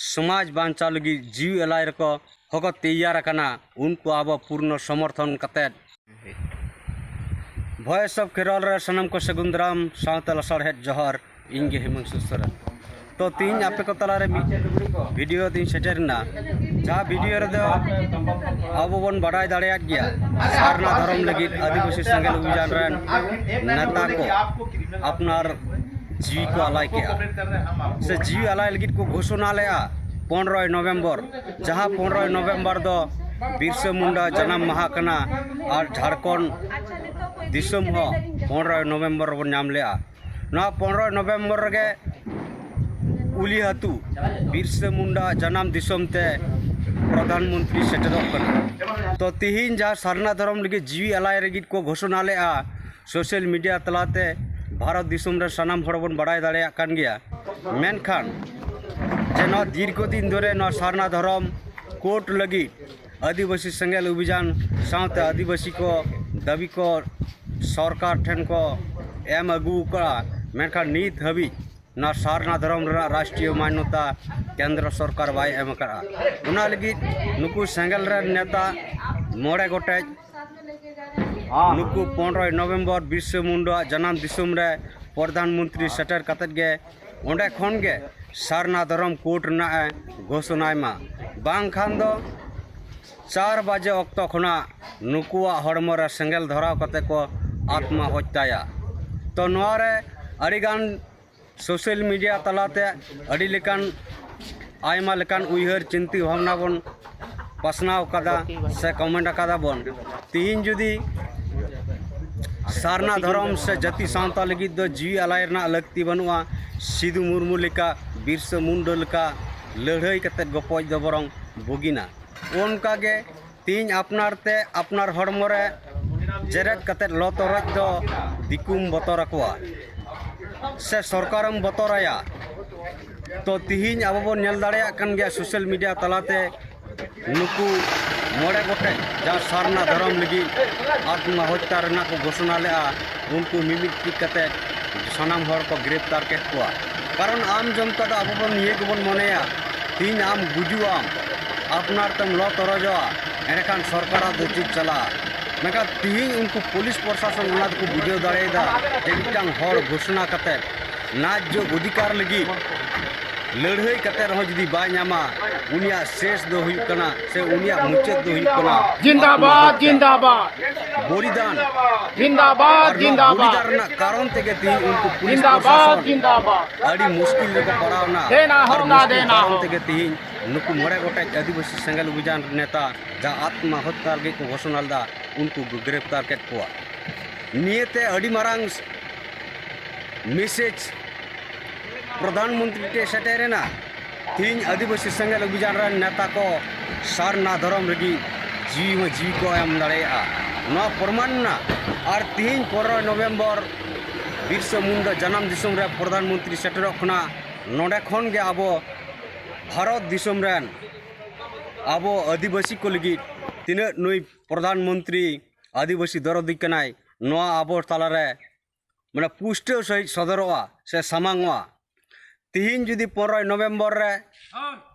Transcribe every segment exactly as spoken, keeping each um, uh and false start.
ᱥᱚᱢᱟᱡᱽ ᱵᱟᱧᱪᱟᱣ ᱞᱟᱹᱜᱤᱫ ᱡᱤᱣᱤ ᱟᱞᱟᱭ ᱨᱮᱠᱚ ᱦᱚᱸᱠᱚ ᱛᱮᱭᱟᱨ ᱟᱠᱟᱱᱟ, ᱩᱱᱠᱩ ᱟᱵᱚ ᱯᱩᱨᱱᱚ ᱥᱚᱢᱚᱨᱛᱷᱚᱱ ᱠᱟᱛᱮᱫ᱾ Voice of Kerala ᱨᱮ ᱥᱟᱱᱟᱢ ᱠᱚ ᱥᱟᱹᱜᱩᱱ ᱫᱟᱨᱟᱢ ᱥᱟᱶᱛᱮ ᱞᱟᱥᱟᱲᱦᱮᱫ ᱡᱚᱦᱟᱨ᱾ ᱤᱧ ᱜᱮ ᱦᱤᱢᱟᱝᱥᱩ ᱥᱚᱨᱮᱱ᱾ ᱛᱚ, ᱛᱮᱦᱮᱧ ᱟᱯᱮ ᱠᱚ ᱛᱟᱞᱟᱨᱮ ᱢᱤᱫ ᱵᱷᱤᱰᱤᱭᱳ ᱛᱤᱧ ᱥᱮᱴᱮᱨ ᱮᱱᱟ, ᱡᱟᱦᱟᱸ ᱵᱷᱤᱰᱤᱭᱳ ᱨᱮᱫᱚ ᱟᱵᱚ ᱵᱚᱱ ᱵᱟᱰᱟᱭ ᱫᱟᱲᱮᱭᱟᱫ ᱜᱮᱭᱟ, ᱥᱟᱨᱱᱟ ᱫᱷᱚᱨᱚᱢ ᱞᱟᱹᱜᱤᱫ ᱟᱹᱫᱤᱵᱟᱹᱥᱤ ᱥᱮᱸᱜᱮᱞ ᱚᱵᱷᱤᱡᱟᱱ ᱨᱮᱱ ᱱᱮᱛᱟ ᱠᱚ ᱟᱯᱱᱟᱨ ᱡᱤᱣᱤ ᱠᱚ ᱟᱞᱟᱭ ᱠᱮᱜᱼᱟ, ᱥᱮ ᱡᱤᱣᱤ ᱟᱞᱟᱭ ᱞᱟᱹᱜᱤᱫ ᱠᱚ ᱜᱷᱳᱥᱚᱱᱟ ᱞᱮᱜᱼᱟ ᱯᱚᱱᱨᱚᱭ ᱱᱚᱵᱷᱮᱢᱵᱚᱨ, ᱡᱟᱦᱟᱸ ᱯᱚᱱᱨᱚᱭ ᱱᱚᱵᱷᱮᱢᱵᱚᱨ ᱫᱚ ᱵᱤᱨᱥᱟᱹ ᱢᱩᱱᱰᱟ ᱡᱟᱱᱟᱢ ᱢᱟᱦᱟ ᱠᱟᱱᱟ, ᱟᱨ ᱡᱷᱟᱲᱠᱷᱚᱸᱰ ᱫᱤᱥᱚᱢ ᱦᱚᱸ ᱯᱚᱱᱨᱚᱭ ᱱᱚᱵᱷᱮᱢᱵᱚᱨ ᱨᱮᱵᱚᱱ ᱧᱟᱢ ᱞᱮᱜᱼᱟ᱾ ᱱᱚᱣᱟ ᱯᱚᱱᱨᱚᱭ ᱱᱚᱵᱷᱮᱢᱵᱚᱨ ᱨᱮᱜᱮ ᱩᱞᱤ ᱟᱹᱛᱩ ᱵᱤᱨᱥᱟᱹ ᱢᱩᱱᱰᱟ ᱡᱟᱱᱟᱢ ᱫᱤᱥᱚᱢ ᱛᱮ ᱯᱨᱚᱫᱷᱟᱱ ᱢᱚᱱᱛᱨᱤ ᱥᱮᱴᱮᱨᱚᱜ ᱠᱟᱱᱟ᱾ ᱛᱚ, ᱛᱤᱦᱤᱧ ᱡᱟᱦᱟᱸ ᱥᱟᱨᱱᱟ ᱫᱷᱚᱨᱚᱢ ᱞᱟᱹᱜᱤᱫ ᱡᱤᱣᱤ ᱟᱞᱟᱭ ᱞᱟᱹᱜᱤᱫ ᱠᱚ ᱜᱷᱳᱥᱚᱱᱟ ᱞᱮᱜᱼᱟ, ᱥᱳᱥᱟᱞ ᱢᱤᱰᱤᱭᱟ ᱛᱟᱞᱟᱛᱮ ᱵᱷᱟᱨᱚᱛ ᱫᱤᱥᱚᱢ ᱨᱮ ᱥᱟᱱᱟᱢ ᱦᱚᱲ ᱵᱚᱱ ᱵᱟᱲᱟᱭ ᱫᱟᱲᱮᱭᱟᱜ ᱠᱟᱱ ᱜᱮᱭᱟ᱾ ᱢᱮᱱᱠᱷᱟᱱ ᱡᱮ ᱱᱚᱣᱟ ᱫᱤᱨᱜᱷᱚ ᱫᱤᱱ ᱫᱷᱚᱨᱮ ᱱᱚᱣᱟ ᱥᱟᱨᱱᱟ ᱫᱷᱚᱨᱚᱢ ᱠᱳᱰ ᱞᱟᱹᱜᱤᱫ ᱟᱹᱫᱤᱵᱟᱹᱥᱤ ᱥᱮᱸᱜᱮᱞ ᱚᱵᱷᱤᱡᱟᱱ ᱥᱟᱶᱛᱮ ᱟᱹᱫᱤᱵᱟᱹᱥᱤ ᱠᱚ ᱫᱟᱹᱵᱤ ᱠᱚ ᱥᱚᱨᱠᱟᱨ ᱴᱷᱮᱱ ᱠᱚ ᱮᱢ ᱟᱹᱜᱩ ᱟᱠᱟᱫᱼᱟ, ᱢᱮᱱᱠᱷᱟᱱ ᱱᱤᱛ ᱦᱟᱹᱵᱤᱡ ᱱᱚᱣᱟ ᱥᱟᱨᱱᱟ ᱫᱷᱚᱨᱚᱢ ᱨᱮᱱᱟᱜ ᱨᱟᱥᱴᱨᱤᱭᱚ ᱢᱟᱱᱱᱚᱛᱟ ᱠᱮᱱᱫᱨᱚ ᱥᱚᱨᱠᱟᱨ ᱵᱟᱭ ᱮᱢ ᱟᱠᱟᱫᱼᱟ᱾ ᱚᱱᱟ ᱞᱟᱹᱜᱤᱫ ᱱᱩᱠᱩ ᱥᱮᱸᱜᱮᱞ ᱨᱮᱱ ᱱᱮᱛᱟ ᱢᱚᱬᱮ ᱜᱚᱴᱮᱡ ᱱᱩᱠᱩ ᱯᱚᱱᱨᱚᱭ ᱱᱚᱵᱷᱮᱢᱵᱚᱨ ᱵᱤᱨᱥᱟᱹ ᱢᱩᱱᱰᱟᱣᱟᱜ ᱡᱟᱱᱟᱢ ᱫᱤᱥᱚᱢ ᱨᱮ ᱯᱨᱚᱫᱷᱟᱱ ᱢᱚᱱᱛᱨᱤ ᱥᱮᱴᱮᱨ ᱠᱟᱛᱮᱫ ᱜᱮ ᱚᱸᱰᱮ ᱠᱷᱚᱱ ᱜᱮ ᱥᱟᱨᱱᱟ ᱫᱷᱚᱨᱚᱢ ᱠᱳᱰ ᱨᱮᱱᱟᱜ ᱮ ᱜᱷᱳᱥᱚᱱᱟᱭ ᱢᱟ, ᱵᱟᱝᱠᱷᱟᱱ ᱫᱚ ᱪᱟᱨ ᱵᱟᱡᱮ ᱚᱠᱛᱚ ᱠᱷᱚᱱᱟᱜ ᱱᱩᱠᱩᱣᱟᱜ ᱦᱚᱲᱢᱚ ᱨᱮ ᱥᱮᱸᱜᱮᱞ ᱫᱷᱚᱨᱟᱣ ᱠᱟᱛᱮ ᱠᱚ ᱟᱛᱢᱟ ᱦᱚᱛᱭᱟᱭᱟ᱾ ᱛᱚ, ᱱᱚᱣᱟ ᱨᱮ ᱟᱹᱰᱤᱜᱟᱱ ᱥᱳᱥᱟᱞ ᱢᱤᱰᱤᱭᱟ ᱛᱟᱞᱟᱛᱮ ᱟᱹᱰᱤ ᱞᱮᱠᱟᱱ, ᱟᱭᱢᱟ ᱞᱮᱠᱟᱱ ᱩᱭᱦᱟᱹᱨ ᱪᱤᱱᱛᱟᱹ ᱵᱷᱟᱵᱽᱱᱟ ᱵᱚᱱ ᱯᱟᱥᱱᱟᱣ ᱠᱟᱫᱟ ᱥᱮ ᱠᱚᱢᱮᱱᱴ ᱟᱠᱟᱫᱟ ᱵᱚᱱ᱾ ᱛᱤᱦᱤᱧ ᱡᱩᱫᱤ ᱥᱟᱨᱱᱟ ᱫᱷᱚᱨᱚᱢ ᱥᱮ ᱡᱟᱹᱛᱤ ᱥᱟᱶᱛᱟ ᱞᱟᱹᱜᱤᱫ ᱫᱚ ᱡᱤᱣᱤ ᱟᱞᱟᱭ ᱨᱮᱱᱟᱜ ᱞᱟᱹᱠᱛᱤ ᱵᱟᱹᱱᱩᱜᱼᱟ, ᱥᱤᱫᱩ ᱢᱩᱨᱢᱩ ᱞᱮᱠᱟ, ᱵᱤᱨᱥᱟᱹ ᱢᱩᱱᱰᱟᱹ ᱞᱮᱠᱟ ᱞᱟᱹᱲᱦᱟᱹᱭ ᱠᱟᱛᱮᱫ ᱜᱚᱯᱚᱡ ᱫᱚ ᱵᱚᱨᱚᱝ ᱵᱩᱜᱤᱱᱟ᱾ ᱚᱱᱠᱟ ᱜᱮ ᱛᱤᱦᱤᱧ ᱟᱯᱱᱟᱨ ᱛᱮ ᱟᱯᱱᱟᱨ ᱦᱚᱲᱢᱚ ᱨᱮ ᱡᱮᱨᱮᱫ ᱠᱟᱛᱮᱫ ᱞᱚ ᱛᱚᱨᱚᱡ ᱫᱚ ᱫᱤᱠᱩᱢ ᱵᱚᱛᱚᱨ ᱟᱠᱚᱣᱟ ᱥᱮ ᱥᱚᱨᱠᱟᱨᱮᱢ ᱵᱚᱛᱚᱨᱟᱭᱟ᱾ ᱛᱚ, ᱛᱤᱦᱤᱧ ᱟᱵᱚ ᱵᱚᱱ ᱧᱮᱞ ᱫᱟᱲᱮᱭᱟᱜ ᱠᱟᱱ ᱜᱮᱭᱟ ᱥᱳᱥᱟᱞ ᱢᱤᱰᱤᱭᱟ ᱛᱟᱞᱟᱛᱮ ᱱᱩᱠᱩ ᱢᱚᱬᱮ ᱜᱚᱴᱮᱡ ᱡᱟᱦᱟᱸ ᱥᱟᱨᱱᱟ ᱫᱷᱚᱨᱚᱢ ᱞᱟᱹᱜᱤᱫ ᱟᱛᱢᱟ ᱦᱚᱛᱭᱟ ᱨᱮᱱᱟᱜ ᱠᱚ ᱜᱷᱳᱥᱚᱱᱟ ᱞᱮᱜᱼᱟ, ᱩᱱᱠᱩ ᱢᱤᱢᱤᱫ ᱴᱤᱠ ᱠᱟᱛᱮᱫ ᱥᱟᱱᱟᱢ ᱦᱚᱲ ᱠᱚ ᱜᱨᱮᱯᱛᱟᱨ ᱠᱮᱫ ᱠᱚᱣᱟ᱾ ᱠᱟᱨᱚᱱ ᱟᱢ ᱡᱚᱱᱛᱟ ᱫᱚ ᱟᱵᱚ ᱵᱚᱱ ᱱᱤᱭᱟᱹ ᱜᱮᱵᱚᱱ ᱢᱚᱱᱮᱭᱟ ᱛᱮᱦᱤᱧ ᱟᱢ ᱜᱩᱡᱩᱜ ᱟᱢ, ᱟᱯᱱᱟᱨ ᱛᱮᱢ ᱞᱚ ᱛᱚᱨᱚᱡᱚᱜᱼᱟ, ᱮᱸᱰᱮᱠᱷᱟᱱ ᱥᱚᱨᱠᱟᱨᱟᱜ ᱫᱚ ᱪᱮᱫ ᱪᱟᱞᱟᱜᱼᱟ? ᱢᱮᱱᱠᱷᱟᱱ ᱛᱮᱦᱤᱧ ᱩᱱᱠᱩ ᱯᱩᱞᱤᱥ ᱯᱨᱚᱥᱟᱥᱚᱱ ᱚᱱᱟ ᱫᱚᱠᱚ ᱵᱩᱡᱷᱟᱹᱣ ᱫᱟᱲᱮᱭᱟᱫᱟ ᱡᱮ ᱢᱤᱫᱴᱟᱝ ᱦᱚᱲ ᱜᱷᱳᱥᱚᱱᱟ ᱠᱟᱛᱮ ᱱᱟᱡᱽᱡᱚ ᱚᱫᱷᱤᱠᱟᱨ ᱞᱟᱹᱜᱤᱫ ᱞᱟᱹᱲᱦᱟᱹᱭ ᱠᱟᱛᱮ ᱨᱮᱦᱚᱸ ᱡᱩᱫᱤ ᱵᱟᱭ ᱧᱟᱢᱟ, ᱩᱱᱤᱭᱟᱜ ᱥᱮᱥ ᱫᱚ ᱦᱩᱭᱩᱜ ᱠᱟᱱᱟ ᱥᱮ ᱩᱱᱤᱭᱟᱜ ᱢᱩᱪᱟᱹᱫ ᱫᱚ ᱦᱩᱭᱩᱜ ᱠᱟᱱᱟ ᱡᱤᱱᱫᱟᱵᱟᱫ, ᱟᱛᱢᱚᱦᱚᱛᱛᱟ᱾ ᱡᱤᱱᱫᱟᱵᱟᱫ᱾ ᱵᱚᱞᱤᱫᱟᱱ᱾ ᱡᱤᱱᱫᱟᱵᱟᱫ, ᱟᱨ ᱱᱚᱣᱟ ᱡᱤᱱᱫᱟᱵᱟᱫ᱾ ᱵᱚᱞᱤᱫᱟᱱ ᱨᱮᱱᱟᱜ ᱠᱟᱨᱚᱱ ᱛᱮᱜᱮ ᱛᱮᱦᱤᱧ ᱩᱱᱠᱩ ᱯᱩᱞᱤᱥ ᱡᱤᱱᱫᱟᱵᱟᱫ, ᱯᱨᱚᱥᱟᱥᱚᱱ ᱡᱤᱱᱫᱟᱵᱟᱫ᱾ ᱟᱹᱰᱤ ᱢᱩᱥᱠᱤᱞ ᱨᱮᱠᱚ ᱯᱟᱲᱟᱣᱱᱟ᱾ ᱫᱮᱱᱟ ᱟᱨ ᱦᱚᱨᱱᱟ, ᱢᱩᱥᱠᱤᱞ ᱫᱮᱱᱟ ᱠᱟᱨᱚᱱ ᱦᱚᱨᱱᱟ᱾ ᱛᱮᱜᱮ ᱛᱮᱦᱤᱧ ᱱᱩᱠᱩ ᱢᱚᱬᱮ ᱜᱚᱴᱮᱡ ᱟᱹᱫᱤᱵᱟᱹᱥᱤ ᱥᱮᱸᱜᱮᱞ ᱚᱵᱷᱤᱡᱟᱱ ᱱᱮᱛᱟ ᱡᱟᱦᱟᱸ ᱟᱛᱢᱟ ᱦᱚᱛᱛᱟ ᱞᱟᱹᱜᱤᱫ ᱠᱚ ᱜᱷᱳᱥᱚᱱᱟ ᱞᱮᱫᱟ, ᱩᱱᱠᱩ ᱠᱚ ᱜᱨᱮᱯᱛᱟᱨ ᱠᱮᱫ ᱠᱚᱣᱟ᱾ ᱱᱤᱭᱟᱹᱛᱮ ᱟᱹᱰᱤ ᱢᱟᱨᱟᱝ ᱢᱮᱥᱮᱡᱽ ᱯᱨᱚᱫᱷᱟᱱ ᱢᱚᱱᱛᱨᱤ ᱴᱷᱮᱱ ᱥᱮᱴᱮᱨᱮᱱᱟ᱾ ᱛᱮᱦᱤᱧ ᱟᱹᱫᱤᱵᱟᱹᱥᱤ ᱥᱮᱸᱜᱮᱞ ᱚᱵᱷᱤᱡᱟᱱ ᱨᱮᱱ ᱱᱮᱛᱟ ᱠᱚ ᱥᱟᱨᱱᱟ ᱫᱷᱚᱨᱚᱢ ᱨᱮᱜᱮ ᱡᱤᱣᱤ ᱦᱚᱸ ᱡᱤᱣᱤ ᱠᱚ ᱮᱢ ᱫᱟᱲᱮᱭᱟᱜᱼᱟ, ᱱᱚᱣᱟ ᱯᱨᱚᱢᱟᱱ ᱮᱱᱟ᱾ ᱟᱨ ᱛᱮᱦᱤᱧ ᱯᱚᱱᱨᱚᱭ ᱱᱚᱵᱷᱮᱢᱵᱚᱨ ᱵᱤᱨᱥᱟᱹ ᱢᱩᱱᱰᱟ ᱡᱟᱱᱟᱢ ᱫᱤᱥᱚᱢ ᱨᱮ ᱯᱨᱚᱫᱷᱟᱱ ᱢᱚᱱᱛᱨᱤ ᱥᱮᱴᱮᱨᱚᱜ ᱠᱟᱱᱟ᱾ ᱱᱚᱰᱮ ᱠᱷᱚᱱ ᱜᱮ ᱟᱵᱚ ᱵᱷᱟᱨᱚᱛ ᱫᱤᱥᱚᱢ ᱨᱮᱱ ᱟᱵᱚ ᱟᱹᱫᱤᱵᱟᱹᱥᱤ ᱠᱚ ᱞᱟᱹᱜᱤᱫ ᱛᱤᱱᱟᱹᱜ ᱱᱩᱭ ᱯᱨᱚᱫᱷᱟᱱ ᱢᱚᱱᱛᱨᱤ ᱟᱹᱫᱤᱵᱟᱹᱥᱤ ᱫᱚᱨᱚᱫᱤ ᱠᱟᱱᱟᱭ, ᱱᱚᱣᱟ ᱟᱵᱚ ᱛᱟᱞᱟᱨᱮ ᱢᱟᱱᱮ ᱯᱩᱥᱴᱟᱹᱣ ᱥᱟᱺᱦᱤᱡ ᱥᱚᱫᱚᱨᱚᱜᱼᱟ ᱥᱮ ᱥᱟᱢᱟᱝᱚᱜᱼᱟ᱾ ᱛᱤᱦᱤᱧ ᱡᱩᱫᱤ ᱯᱚᱱᱨᱚᱭ ᱱᱚᱵᱷᱮᱢᱵᱚᱨ ᱨᱮ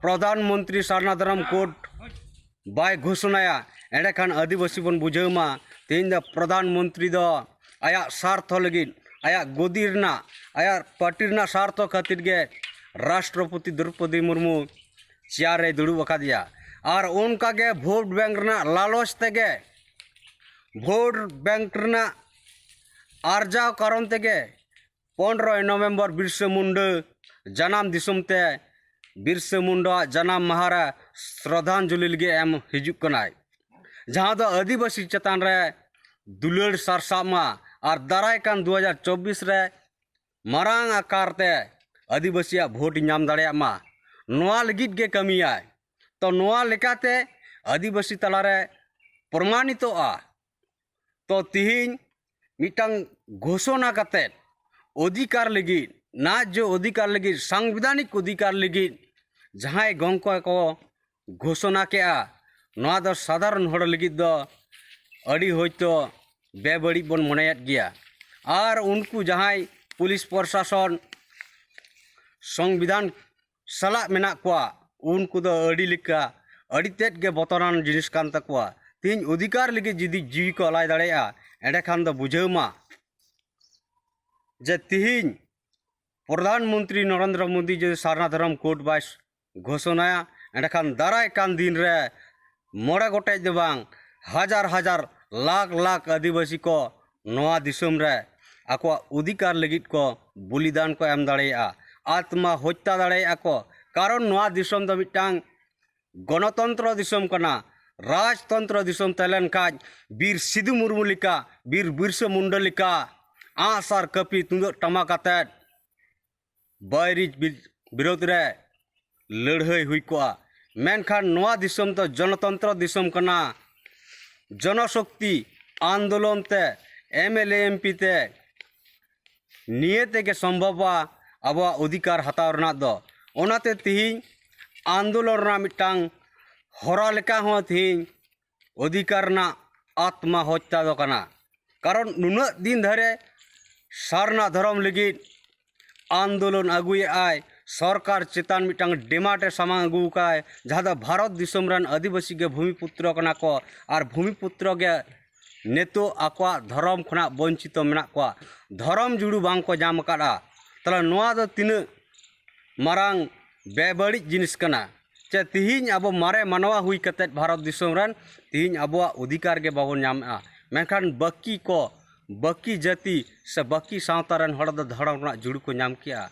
ᱯᱨᱚᱫᱷᱟᱱ ᱢᱚᱱᱛᱨᱤ ᱥᱟᱨᱱᱟ ᱫᱷᱚᱨᱚᱢ ᱠᱳᱰ ᱵᱟᱭ ᱜᱷᱳᱥᱚᱱᱟᱭᱟ, ᱮᱸᱰᱮᱠᱷᱟᱱ ᱟᱹᱫᱤᱵᱟᱹᱥᱤ ᱵᱚᱱ ᱵᱩᱡᱷᱟᱹᱣ ᱢᱟ, ᱛᱤᱦᱤᱧ ᱫᱚ ᱯᱨᱚᱫᱷᱟᱱ ᱢᱚᱱᱛᱨᱤ ᱫᱚ ᱟᱭᱟᱜ ᱥᱟᱨᱛᱷᱚ ᱞᱟᱹᱜᱤᱫ, ᱟᱭᱟᱜ ᱜᱚᱫᱤ ᱨᱮᱱᱟᱜ, ᱟᱭᱟᱜ ᱯᱟᱨᱴᱤ ᱨᱮᱱᱟᱜ ᱥᱟᱨᱛᱷᱚ ᱠᱷᱟᱹᱛᱤᱨ ᱜᱮ ᱨᱟᱥᱴᱨᱚᱯᱚᱛᱤ ᱫᱨᱚᱣᱯᱚᱫᱤ ᱢᱩᱨᱢᱩ ᱪᱮᱭᱟᱨ ᱨᱮᱭ ᱫᱩᱲᱩᱵ ᱟᱠᱟᱫᱮᱭᱟ᱾ ᱟᱨ ᱚᱱᱠᱟᱜᱮ ᱵᱷᱳᱴ ᱵᱮᱝᱠ ᱨᱮᱱᱟᱜ ᱞᱟᱞᱚᱪ ᱛᱮᱜᱮ, ᱵᱷᱳᱴ ᱵᱮᱝᱠ ᱨᱮᱱᱟᱜ ᱟᱨᱡᱟᱣ ᱠᱟᱨᱚᱱ ᱛᱮᱜᱮ ᱯᱚᱱᱨᱚᱭ ᱱᱚᱵᱷᱮᱢᱵᱚᱨ ᱵᱤᱨᱥᱟᱹ ᱢᱩᱱᱰᱟᱹ ᱡᱟᱱᱟᱢ ᱫᱤᱥᱚᱢ ᱛᱮ ᱵᱤᱨᱥᱟᱹ ᱢᱩᱱᱰᱟᱣᱟᱜ ᱡᱟᱱᱟᱢ ᱢᱟᱦᱟ ᱨᱮ ᱥᱨᱚᱫᱷᱟᱧᱡᱚᱞᱤ ᱞᱟᱹᱜᱤᱫ ᱮᱢ ᱦᱤᱡᱩᱜ ᱠᱟᱱᱟᱭ, ᱡᱟᱦᱟᱸ ᱫᱚ ᱟᱹᱫᱤᱵᱟᱹᱥᱤ ᱪᱮᱛᱟᱱ ᱨᱮ ᱫᱩᱞᱟᱹᱲ ᱥᱟᱨᱥᱟᱜ ᱢᱟ ᱟᱨ ᱫᱟᱨᱟᱭ ᱠᱟᱱ ᱫᱩ ᱦᱟᱡᱟᱨ ᱪᱚᱵᱵᱤᱥ ᱨᱮ ᱢᱟᱨᱟᱝ ᱟᱠᱟᱨ ᱛᱮ ᱟᱹᱫᱤᱵᱟᱹᱥᱤᱭᱟᱜ ᱵᱷᱳᱴ ᱧᱟᱢ ᱫᱟᱲᱮᱭᱟᱜ ᱢᱟ, ᱱᱚᱣᱟ ᱞᱟᱹᱜᱤᱫ ᱜᱮ ᱠᱟᱹᱢᱤᱭᱟᱭ᱾ ᱛᱚ ᱱᱚᱣᱟ ᱞᱮᱠᱟᱛᱮ ᱟᱹᱫᱤᱵᱟᱹᱥᱤ ᱛᱟᱞᱟᱨᱮ ᱯᱨᱚᱢᱟᱱᱤᱛᱚᱜᱼᱟ᱾ ᱛᱚ ᱛᱤᱦᱤᱧ ᱢᱤᱫᱴᱟᱝ ᱜᱷᱳᱥᱚᱱᱟ ᱠᱟᱛᱮᱫ, ᱚᱫᱷᱤᱠᱟᱨ ᱞᱟᱹᱜᱤᱫ, ᱱᱟᱡᱽᱡᱚ ᱚᱫᱷᱤᱠᱟᱨ ᱞᱟᱹᱜᱤᱫ, ᱥᱟᱝᱵᱤᱫᱷᱟᱱᱤᱠ ᱚᱫᱷᱤᱠᱟᱨ ᱞᱟᱹᱜᱤᱫ ᱡᱟᱦᱟᱸᱭ ᱜᱚᱢᱠᱮ ᱠᱚ ᱜᱷᱳᱥᱚᱱᱟ ᱠᱮᱜᱼᱟ, ᱱᱚᱣᱟ ᱫᱚ ᱥᱟᱫᱷᱟᱨᱚᱱ ᱦᱚᱲ ᱞᱟᱹᱜᱤᱫ ᱫᱚ ᱟᱹᱰᱤ ᱦᱚᱭᱛᱳ ᱵᱮᱵᱟᱹᱲᱤᱡ ᱵᱚᱱ ᱢᱚᱱᱮᱭᱮᱫ ᱜᱮᱭᱟ᱾ ᱟᱨ ᱩᱱᱠᱩ ᱡᱟᱦᱟᱸᱭ ᱯᱩᱞᱤᱥ ᱯᱨᱚᱥᱟᱥᱚᱱ ᱥᱚᱝᱵᱤᱫᱷᱟᱱ ᱥᱟᱞᱟᱜ ᱢᱮᱱᱟᱜ ᱠᱚᱣᱟ, ᱩᱱᱠᱩ ᱫᱚ ᱟᱹᱰᱤ ᱞᱮᱠᱟ, ᱟᱹᱰᱤ ᱛᱮᱫ ᱜᱮ ᱵᱚᱛᱚᱨᱟᱱ ᱡᱤᱱᱤᱥ ᱠᱟᱱ ᱛᱟᱠᱚᱣᱟ᱾ ᱛᱮᱦᱮᱧ ᱚᱫᱷᱤᱠᱟᱨ ᱞᱟᱹᱜᱤᱫ ᱡᱩᱫᱤ ᱡᱤᱣᱤ ᱠᱚ ᱟᱞᱟᱭ ᱫᱟᱲᱮᱭᱟᱜᱼᱟ, ᱮᱸᱰᱮᱠᱷᱟᱱ ᱫᱚ ᱵᱩᱡᱷᱟᱹᱣ ᱢᱟ ᱡᱮ ᱛᱮᱦᱮᱧ ᱯᱨᱚᱫᱷᱟᱱ ᱢᱚᱱᱛᱨᱤ ᱱᱚᱨᱮᱱᱫᱨᱚ ᱢᱳᱫᱤ ᱡᱩᱫᱤ ᱥᱟᱨᱱᱟ ᱫᱷᱚᱨᱚᱢ ᱠᱳᱰ ᱵᱟᱭ ᱜᱷᱳᱥᱚᱱᱟᱭᱟ, ᱮᱸᱰᱮᱠᱷᱟᱱ ᱫᱟᱨᱟᱭ ᱠᱟᱱ ᱫᱤᱱ ᱨᱮ ᱢᱚᱬᱮ ᱜᱚᱴᱮᱡ ᱫᱚ ᱵᱟᱝ, ᱦᱟᱡᱟᱨ ᱦᱟᱡᱟᱨ, ᱞᱟᱠᱷ ᱞᱟᱠᱷ ᱟᱹᱫᱤᱵᱟᱹᱥᱤ ᱠᱚ ᱱᱚᱣᱟ ᱫᱤᱥᱚᱢ ᱨᱮ ᱟᱠᱚᱣᱟᱜ ᱚᱫᱷᱤᱠᱟᱨ ᱞᱟᱹᱜᱤᱫ ᱠᱚ ᱵᱚᱞᱤᱫᱟᱱ ᱠᱚ ᱮᱢ ᱫᱟᱲᱮᱭᱟᱜᱼᱟ, ᱟᱛᱢᱟ ᱦᱚᱛᱛᱟ ᱫᱟᱲᱮᱭᱟᱜᱼᱟ ᱠᱚ᱾ ᱠᱟᱨᱚᱱ ᱱᱚᱣᱟ ᱫᱤᱥᱚᱢ ᱫᱚ ᱢᱤᱫᱴᱟᱝ ᱜᱚᱱᱚᱛᱚᱱᱛᱨᱚ ᱫᱤᱥᱚᱢ ᱠᱟᱱᱟ᱾ ᱨᱟᱡᱽᱛᱚᱱᱛᱨᱚ ᱫᱤᱥᱚᱢ ᱛᱟᱦᱮᱸ ᱞᱮᱱ ᱠᱷᱟᱡ ᱵᱤᱨ ᱥᱤᱫᱩ ᱢᱩᱨᱢᱩ ᱞᱮᱠᱟ, ᱵᱤᱨ ᱵᱤᱨᱥᱟᱹ ᱢᱩᱱᱰᱟᱹ ᱞᱮᱠᱟ ᱟᱸᱜᱼᱥᱟᱨ, ᱠᱟᱹᱯᱤ, ᱛᱩᱢᱫᱟᱹᱜ ᱴᱟᱢᱟᱠ ᱟᱛᱮᱫ ᱵᱟᱹᱭᱨᱤ ᱵᱤ-, ᱵᱤᱨᱳᱫᱷ ᱨᱮ ᱞᱟᱹᱲᱦᱟᱹᱭ ᱦᱩᱭ ᱠᱚᱜᱼᱟ᱾ ᱢᱮᱱᱠᱷᱟᱱ ᱱᱚᱣᱟ ᱫᱤᱥᱚᱢ ᱫᱚ ᱡᱚᱱᱚᱛᱚᱱᱛᱨᱚ ᱫᱤᱥᱚᱢ ᱠᱟᱱᱟ᱾ ᱡᱚᱱᱚᱥᱚᱠᱛᱤ ᱟᱱᱫᱳᱞᱚᱱ ᱛᱮ, M L A M P ᱛᱮ ᱱᱤᱭᱟᱹ ᱛᱮᱜᱮ ᱥᱚᱢᱵᱷᱚᱵᱚᱜᱼᱟ ᱟᱵᱚᱣᱟᱜ ᱚᱫᱷᱤᱠᱟᱨ ᱦᱟᱛᱟᱣ ᱨᱮᱱᱟᱜ ᱫᱚ᱾ ᱚᱱᱟᱛᱮ ᱛᱮᱦᱮᱧ ᱟᱱᱫᱳᱞᱚᱱ ᱨᱮᱱᱟᱜ ᱢᱤᱫᱴᱟᱝ ᱦᱚᱨᱟ ᱞᱮᱠᱟ ᱦᱚᱸ ᱛᱮᱦᱮᱧ ᱚᱫᱷᱤᱠᱟᱨ ᱨᱮᱱᱟᱜ ᱟᱛᱢᱟ ᱦᱚᱛᱛᱟ ᱫᱚ ᱠᱟᱱᱟ᱾ ᱠᱟᱨᱚᱱ ᱱᱩᱱᱟᱹᱜ ᱫᱤᱱ ᱫᱷᱚᱨᱮ ᱥᱟᱨᱱᱟ ᱫᱷᱚᱨᱚᱢ ᱞᱟᱹᱜᱤᱫ ᱟᱱᱫᱳᱞᱚᱱ ᱟᱹᱜᱩᱭᱮᱫ ᱟᱭ, ᱥᱚᱨᱠᱟᱨ ᱪᱮᱛᱟᱱ ᱢᱤᱫᱴᱟᱝ ᱰᱤᱢᱟᱱᱰ ᱮ ᱥᱟᱢᱟᱝ ᱟᱹᱜᱩ ᱟᱠᱟᱫ, ᱡᱟᱦᱟᱸ ᱫᱚ ᱵᱷᱟᱨᱚᱛ ᱫᱤᱥᱚᱢ ᱨᱮᱱ ᱟᱹᱫᱤᱵᱟᱹᱥᱤ ᱜᱮ ᱵᱷᱩᱢᱤᱯᱩᱛᱨᱚ ᱠᱟᱱᱟ ᱠᱚ, ᱟᱨ ᱵᱷᱩᱢᱤᱯᱩᱛᱨᱚ ᱜᱮ ᱱᱤᱛᱚᱜ ᱟᱠᱚᱣᱟᱜ ᱫᱷᱚᱨᱚᱢ ᱠᱷᱚᱱᱟᱜ ᱵᱚᱧᱪᱤᱛᱚ ᱢᱮᱱᱟᱜ ᱠᱚᱣᱟ, ᱫᱷᱚᱨᱚᱢ ᱡᱩᱲᱩ ᱵᱟᱝ ᱠᱚ ᱧᱟᱢ ᱟᱠᱟᱫᱼᱟ᱾ ᱛᱟᱦᱚᱞᱮ ᱱᱚᱣᱟ ᱫᱚ ᱛᱤᱱᱟᱹᱜ ᱢᱟᱨᱟᱝ ᱵᱮᱵᱟᱹᱲᱤᱡ ᱡᱤᱱᱤᱥ ᱠᱟᱱᱟ᱾ ᱪᱮ ᱛᱤᱦᱤᱧ ᱟᱵᱚ ᱢᱟᱨᱮ ᱢᱟᱱᱣᱟ ᱦᱩᱭ ᱠᱟᱛᱮᱫ ᱵᱷᱟᱨᱚᱛ ᱫᱤᱥᱚᱢ ᱨᱮᱱ ᱛᱤᱦᱤᱧ ᱟᱵᱚᱣᱟᱜ ᱚᱫᱷᱤᱠᱟᱨ ᱜᱮ ᱵᱟᱵᱚᱱ ᱧᱟᱢᱮᱜᱼᱟ, ᱢᱮᱱᱠᱷᱟᱱ ᱵᱟᱹᱠᱤ ᱠᱚ, ᱵᱟᱹᱠᱤ ᱡᱟᱹᱛᱤ ᱥᱮ ᱵᱟᱹᱠᱤ ᱥᱟᱶᱛᱟ ᱨᱮᱱ ᱦᱚᱲ ᱫᱚ ᱫᱷᱚᱨᱚᱢ ᱨᱮᱱᱟᱜ ᱡᱩᱲᱩ ᱠᱚ ᱧᱟᱢ ᱠᱮᱜᱼᱟ᱾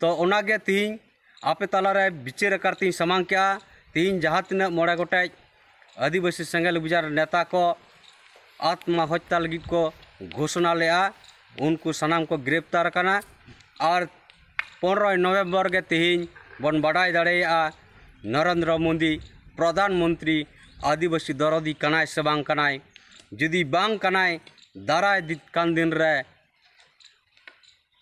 ᱛᱚ ᱚᱱᱟᱜᱮ ᱛᱤᱦᱤᱧ ᱟᱯᱮ ᱛᱟᱞᱟᱨᱮ ᱵᱤᱪᱟᱹᱨ ᱟᱠᱟᱨ ᱛᱤᱧ ᱥᱟᱢᱟᱝ ᱠᱮᱜᱼᱟ᱾ ᱛᱤᱦᱤᱧ ᱡᱟᱦᱟᱸ ᱛᱤᱱᱟᱹᱜ ᱢᱚᱬᱮ ᱜᱚᱴᱮᱡ ᱟᱹᱫᱤᱵᱟᱹᱥᱤ ᱥᱮᱸᱜᱮᱞ ᱚᱵᱷᱤᱡᱟᱱ ᱱᱮᱛᱟ ᱠᱚ ᱟᱛᱢᱟ ᱦᱚᱛᱛᱟ ᱞᱟᱹᱜᱤᱫ ᱠᱚ ᱜᱷᱳᱥᱚᱱᱟ ᱞᱮᱜᱼᱟ, ᱩᱱᱠᱩ ᱥᱟᱱᱟᱢ ᱠᱚ ᱜᱨᱮᱯᱛᱟᱨ ᱟᱠᱟᱱᱟ᱾ ᱟᱨ ᱯᱚᱱᱨᱚᱭ ᱱᱚᱵᱷᱮᱢᱵᱚᱨ ᱜᱮ ᱛᱤᱦᱤᱧ ᱵᱚᱱ ᱵᱟᱰᱟᱭ ᱫᱟᱲᱮᱭᱟᱜᱼᱟ ᱱᱚᱨᱮᱱᱫᱨᱚ ᱢᱳᱫᱤ ᱯᱨᱚᱫᱷᱟᱱ ᱢᱚᱱᱛᱨᱤ ᱟᱹᱫᱤᱵᱟᱹᱥᱤ ᱫᱚᱨᱚᱫᱤ ᱠᱟᱱᱟᱭ ᱥᱮ ᱵᱟᱝ ᱠᱟᱱᱟᱭ᱾ ᱡᱩᱫᱤ ᱵᱟᱝ ᱠᱟᱱᱟᱭ, ᱫᱟᱨᱟᱭ ᱫᱤ-, ᱠᱟᱱ ᱫᱤᱱ ᱨᱮ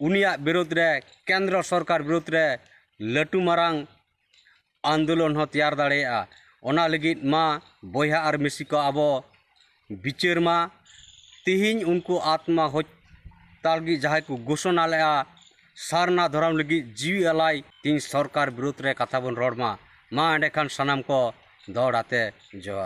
ᱩᱱᱤᱭᱟᱜ ᱵᱤᱨᱩᱫᱽ ᱨᱮ, ᱠᱮᱱᱫᱨᱚ ᱥᱚᱨᱠᱟᱨ ᱵᱤᱨᱩᱫᱽ ᱨᱮ ᱞᱟᱹᱴᱩ ᱢᱟᱨᱟᱝ ᱟᱱᱫᱳᱞᱚᱱ ᱦᱚᱸ ᱛᱮᱭᱟᱨ ᱫᱟᱲᱮᱭᱟᱜᱼᱟ᱾ ᱚᱱᱟ ᱞᱟᱹᱜᱤᱫ ᱢᱟ ᱵᱚᱭᱦᱟ ᱟᱨ ᱢᱤᱥᱤ ᱠᱚ ᱟᱵᱚ ᱵᱤᱪᱟᱹᱨ ᱢᱟ᱾ ᱛᱤᱦᱤᱧ ᱩᱱᱠᱩ ᱟᱛᱢᱟ ᱦᱚᱛᱛᱟ ᱞᱟᱹᱜᱤᱫ ᱡᱟᱦᱟᱸᱭ ᱠᱚ ᱜᱷᱳᱥᱚᱱᱟ ᱞᱮᱜᱼᱟ, ᱥᱟᱨᱱᱟ ᱫᱷᱚᱨᱚᱢ ᱞᱟᱹᱜᱤᱫ ᱡᱤᱣᱤ ᱟᱞᱟᱭ ᱛᱤᱧ ᱥᱚᱨᱠᱟᱨ ᱵᱤᱨᱩᱫᱷ ᱨᱮ ᱠᱟᱛᱷᱟ ᱵᱚᱱ ᱨᱚᱲ ᱢᱟ᱾ ᱢᱟ ᱮᱸᱰᱮᱠᱷᱟᱱ ᱥᱟᱱᱟᱢ ᱠᱚ ᱫᱚᱦᱲᱟᱛᱮ ᱡᱚᱦᱟᱨ᱾